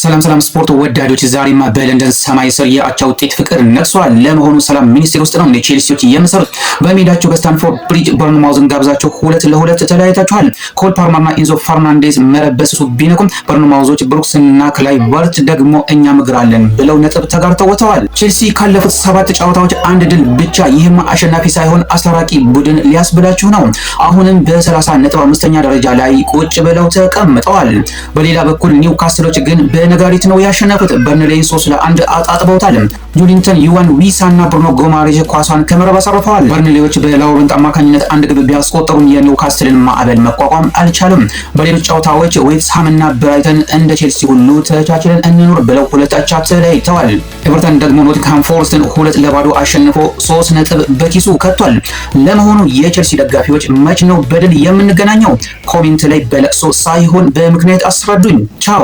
ሰላም ሰላም ስፖርት ወዳዶች፣ ዛሬማ በለንደን ሰማይ ስር የአቻ ውጤት ፍቅር ነግሷል። ለመሆኑ ሰላም ሚኒስቴር ውስጥ ነው እንደ ቼልሲዎች የምሰሩት? በሜዳቸው በስታንፎርድ ብሪጅ በርንማውዝን ጋብዛቸው 2-2 ተለያይታችኋል። ኮል ፓልመርና ኢንዞ ፈርናንዴዝ መረብ በስሱ ቢነኩም በርንማውዞች ብሩክስ እና ክላይቨርት ደግሞ እኛ ምግር አለን ብለው ነጥብ ተጋርተው ወጥተዋል። ቼልሲ ካለፉት 7 ጨዋታዎች አንድ ድል ብቻ፣ ይህም አሸናፊ ሳይሆን አስታራቂ ቡድን ሊያስብላችሁ ነው። አሁንም በ30 ነጥብ አምስተኛ ደረጃ ላይ ቁጭ ብለው ተቀምጠዋል። በሌላ በኩል ኒውካስሎች ግን በነጋሪት ነው ያሸነፉት። በርንሌይን 3-1 አጣጥበውታል። ጆሊንተን፣ ዩዋን ዊሳ እና ብሩኖ ጎማሬዥ ኳሷን ከመረብ አሳርፈዋል። በርንሌዎች በላውረንት አማካኝነት አንድ ግብ ቢያስቆጠሩም የኒውካስልን ማዕበል መቋቋም አልቻሉም። በሌሎች ጨዋታዎች ዌስትሃም እና ብራይተን እንደ ቼልሲ ሁሉ ተቻችለን እንኑር ብለው 2 አቻ ተለያይተዋል። ኤቨርተን ደግሞ ኖቲንግሃም ፎረስትን 2-0 አሸንፎ 3 ነጥብ በኪሱ ከቷል። ለመሆኑ የቼልሲ ደጋፊዎች መች ነው በድል የምንገናኘው? Comment ላይ በለቅሶ ሳይሆን በምክንያት አስረዱኝ። ቻው።